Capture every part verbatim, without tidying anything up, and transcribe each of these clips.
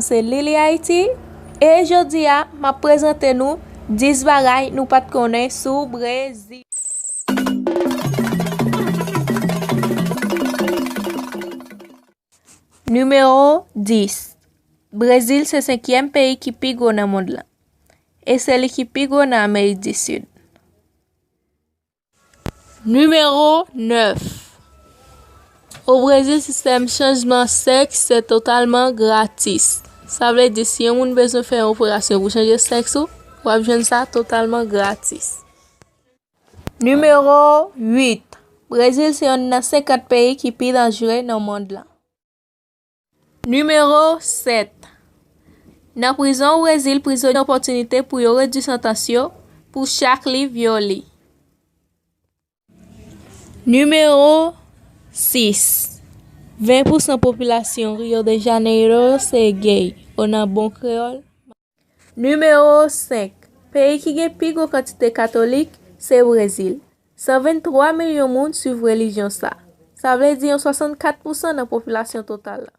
Se Lili Ayiti, e jodi a, m ap prezante nou dis bagay nou pa t konnen sou Brezil. Nimewo dis. Brezil se senkyèm peyi ki pi gwo nan mond lan. E se li ki pi gwo nan Amerik di Sid. Nimewo nèf. O Brezil, sistèm chanjman sèks se totalman gratis. Sa vle di, si yon moun bezwen fè yon operasyon pou chanje sèks ou, w ap jwenn sa totalman gratis. Nimewo uit. Brezil se youn nan senkant peyi ki pi danjere nan mond lan. Nimewo sèt. Nan prizon o Brezil, prizonye gen opòtinite pou yo redui santans yo pou chak liv yo li. Nimewo sis. Ven pousan popilasyon Rio de Janeiro se gay, o nan bon kreyòl. Nimewo senk. Peyi ki gen pi gwo kantite katolik se Brezil. San venntwa milyon moun swiv relijyon sa. Sa vle di yon swasannkat pousan nan popilasyon total la.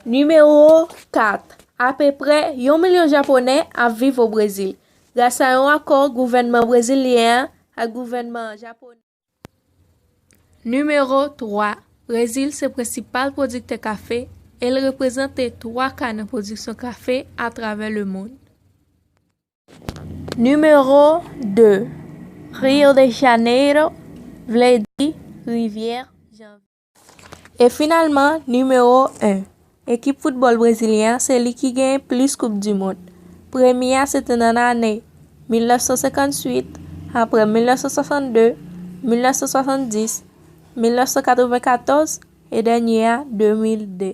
Nimewo kat. Apeprè yon milyon Japonè ap viv o Brezil, gras a yon akò gouvènman brezilyen an ak gouvènman japonè. Nimewo twa. Brezil se prensipal pwodiktè kafe e l reprezante twa ka nan pwodiksyon kafe atravè lemonn. Nimewo de. Rio de Janeiro vle di rivyè janvye. E finalman, nimewo en. Ekip foutbòl brezilyen an se li ki genyen plis koup di mond. Premye a se te nan ane mil nèf san senkantuit, apre mil nèf san swasannde, mil nèf san swasanndis, mil nèf san katrevenkatòz e dènye a de mil de.